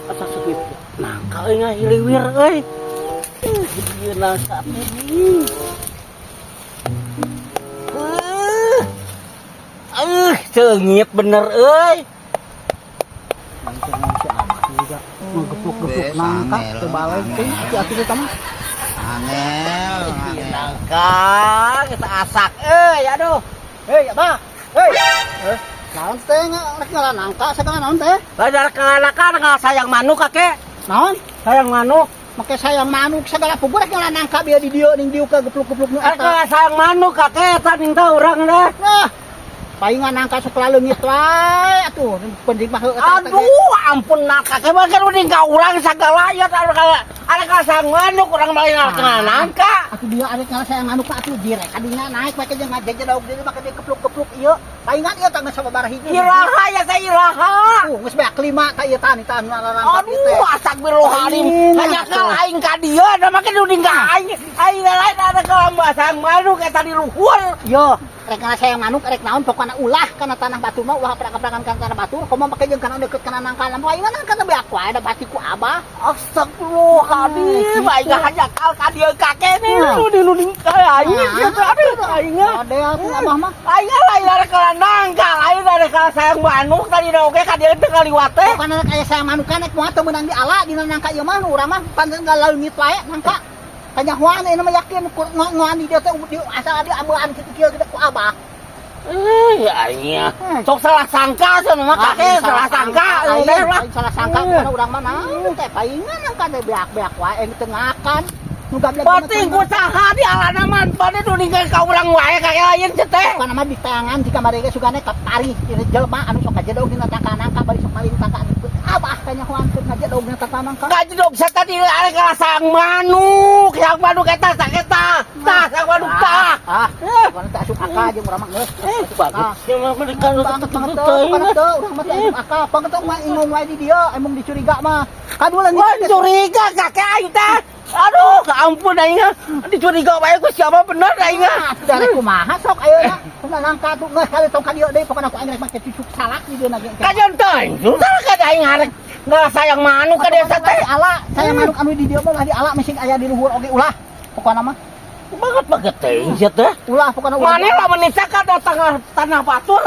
Asa seungit nangka euy, ngahiliwir euy. Ieu nangka teh. Seungit bener euy. Si Abah juga ngegepluk-gepluk nangka teu balik teh aki-aki teh mah. Angel, Ieu angel. Nangka kita asak euy, aduh. Hei, Abah. Hei. Eh, naon teh rek ngala nangka sagala naon teh? Ladar kalanakan nggak sayang manuk, Kakek. Naon? Sayang manuk. Make sayang manuk sagala, puguh rek ngala nangka bieu di dieu ning dieu ka gepluk-gepluk nu Eh, eta. nggak sayang manuk, Kakek, eta ning teh urang deh. Nah, palingan nangka sok leungit wae atuh, penting mah heueuh eta teh. Aduh, ampun nak Kakek mah kan udah ka urang sagala ya ada kala ada ka sayang manuk urang mah ngala nangka. Atuh dia arek ngala sayang manuk mah atuh direk kadinya naik make jeung ngajejedog deui make dia kepluk-kepluk ieu. Palingan ieu teh geus sababaraha hiji. Iraha ya teh, iraha? Tuh, geus beak lima ka ieu tah tah nangka ieu teh. Aduh, astagfirullahaladzim. Hanya kal aing ka dieu, da make nu ka aing. Aing lain ada kalau sayang manuk eta di luhur. Yo, rek ngala sayang manuk rek naon pokona ulah kana tanah batur mah, ulah prak-prakan kana tanah batur, komo make jeung kana deukeut kana nangka lampu aing nangka teh beak wae da pasti ku Abah. Astagfirullahaladzim, aing hanya kal ka dieu, Kakek nih. Nah. Nu di ka aing gitu, aduh aing. Ade atuh Abah mah. Aing lain ada kala nangka, lain ada kala sayang manuk tadi oge ka dieu teh kaliwat teh. Pokona rek aya sayang manuk kan rek moal teu meunang di ala dina nangka ieu mah, nu urang mah pan leungit wae nangka. Kanyahoan ieu mah yakin ngoan di dieu teh di asal di ambean kitu kieu gitu ku Abah. Eh, aing sok salah sangka cenah mah, Kakek, salah sangka aing udah lah. Aing salah sangka pokona urang mah naon teh palingan nangka teh beak-beak wae aing teu ngakan. Nu gablek. Penting ku saha di alana mah pada nu ninggal ka urang wae, Kakek, lain teh. Pokona mah di tangan jika mereka sugane kapari ieu jelema anu sok ngajedog dina tangka nangka bari sok maling tangka Abah kanyahoan keur ngajedog dina tangka nangka. Ngajedog sa tadi ada kala sayang manuk, sayang manuk eta saketa. Tah, sayang manuk tah. Ah, pokona teh asup akal jeung urang mah geus. Eh, bagus. Ya mah mereka Banget banget teu, pokona teu urang mah teh asup akal. Pokona mah ingung wae di dieu, emang dicuriga mah. Kadua leungit. Wah, curiga Kakek aing teh. Aduh, ampun aing ah. Dicuriga wae ku siapa bener aing ah. Ah, sudah rek kumaha sok ayeuna. Kumaha nangka tuh geus kali tong ka dieu deui, pokona ku aing rek make cucuk salak di dieu na ge. Kajon teh, susah ka aing arek nggak sayang manuk ka desa teh. Ala, sayang manuk anu di dieu mah ulah di ala, mising aya di luhur oge ulah. Pokona mah Banget banget teh sia teh. Ulah pokona ulah. Mana lamun ka datang tanah batur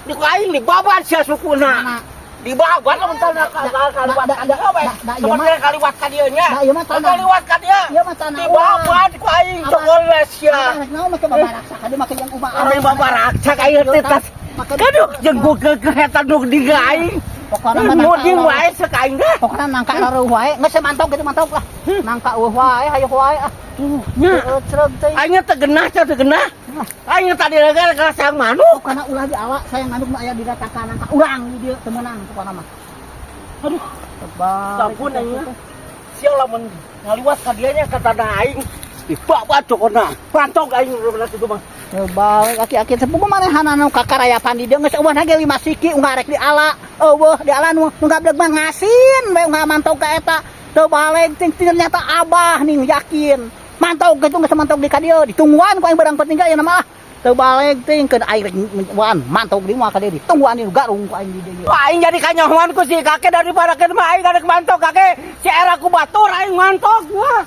di ku aing dibabat sia sukuna. Mana? Dibabat lamun tanah kaliwat ka dieu we. Da, ieu mah- Sebenarnya kaliwat ka dieu nya. Da, ieu mah tanah. Kaliwat ka dieu. Ieu mah tanah. Dibabat ku aing cokol sia. Abah rek naon make babaraksa ka dieu make jeung ubah. Orang babaraksa ka ieu teh tas. Kaduh jeung gua kehetan nu diga aing. Pokona mah nangka Muding wae sek aing dah. Pokona nangka rareuh wae, geus mantog gitu mantog lah. Nangka eueuh wae, hayoh wae ah. Nya. Heueuh cereg teuing. Aing teh genah teh teu genah. Aing tadi lagi ka sayang manuk. Pokona ulah di ala sayang manuk nu aya di tangka nangka urang di dieu teu meunang pokona mah. Aduh, Tebal. Sampun aing. Sia lamun ngaliwat ka dieu nya ka tanah aing. Dibabat cokona. Pantog aing bener itu mah. Tebal aki-aki teh puguh manehana nu kakarayapan di dieu geus eueuh ge lima siki unggal rek di ala. Eueuh di ala nu nu gablek mah ngasin we unggal mantog ka eta. Teu balik ting ternyata Abah nih yakin. Mantog gitu geus mantog di ka dieu ditungguan ku aing barang penting ka ieu mah. Teu balik ting keun aing rek wan mantog di moal ka dieu ditungguan di garung ku aing di dieu. Wah, aing jadi kanyahoan ku si Kakek daripada ke mah aing arek mantog, Kakek. Si era ku batur aing mantog. Wah.